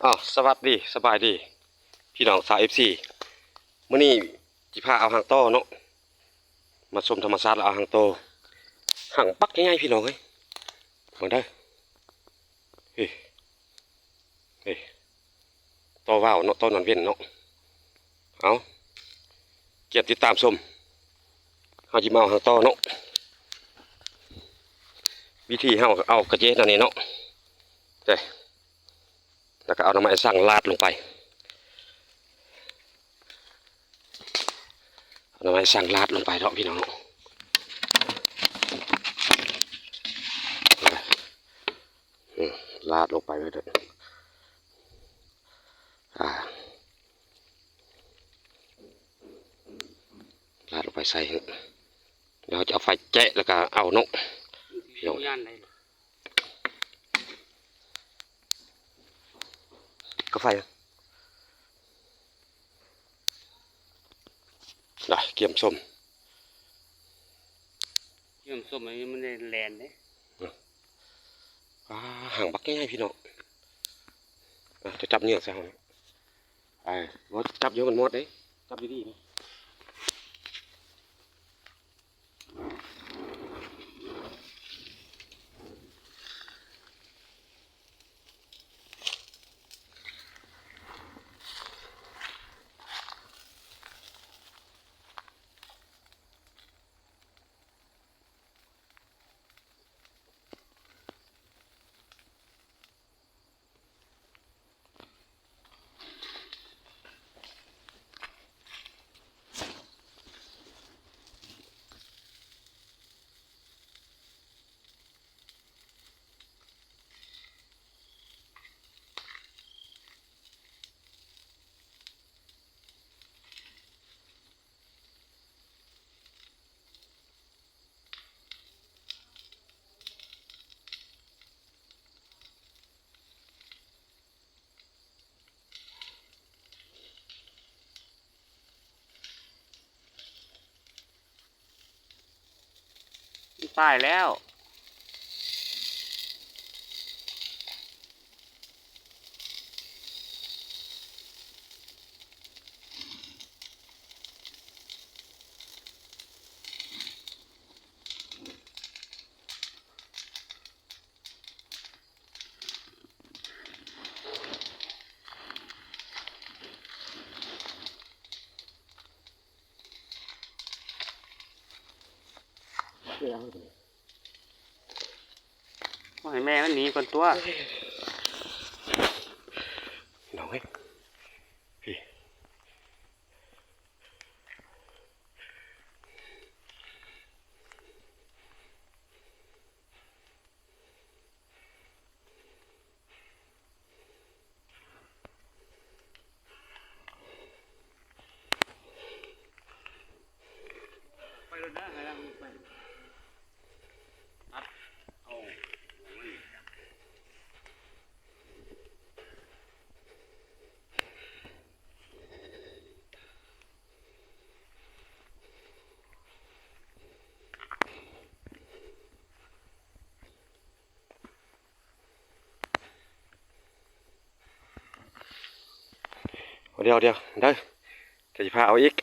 ອ້າວ ສະຫວັດດີ ສະບາຍດີ ພີ່ນ້ອງຊາວເອັຟຊີ ມື້ນີ້ຊິພາເອົາຮັງຕໍ່ເນາະ ມາຊົມທຳມະຊາດແລ້ວເອົາຮັງຕໍ່ ຮັງບັກໃຫຍ່ໆ ພີ່ນ້ອງເອີຍ ເບິ່ງເດີ ເອີ ເອີ ຕໍ່ວາວເນາະ ຕໍ່ນອນເວັນເນາະ ເອົາ ກຽມຕິດຕາມຊົມ ເຮົາຊິມາເອົາຮັງຕໍ່ເນາະ ວິທີເຮົາເອົາກະເຈດແນວນີ້ເນາະ ເດ້ ແລ້ວກໍເອົາໜໍ່ໄມ້ສັງລາດລົງໄປ ເອົາໜໍ່ໄມ້ສັງລາດລົງໄປເນາະ ພີ່ນ້ອງເນາະ ອືມ ລາດລົງໄປເລີຍເດີ ອ່າ ລາດລົງໄປໃສ່ ແລ້ວເຮົາຈະເອົາໄຟແຈະ ແລ້ວກໍເອົາເນາະ ພີ່ນ້ອງ ກາໄຟ ໄດ້ ກຽມສົ້ມ ກຽມສົ້ມອັນນີ້ມັນໄດ້ແລ່ນເດ້ ອາ ຫາງບັກໃຫຍ່ໆ ພີ່ນ້ອງ ອາ ຈະຈັບເຫຍື່ອໃສ່ເຮົາ ອາ ບໍ່ຈັບຢູ່ມັນໝົດເດ້ ຈັບດີໆ ມັນຕາຍແລ້ວ. ໃຫ້ແມ່ມັນໜີກ່ອນຕົວະ ນ້ອງເອີຍ. ໄປແລ້ວນະ ໃຫ້ລາງໄປ ອັດ ເອົາ ດຽວໆ ເດີ ຈະຊິພາເອົາອີກ.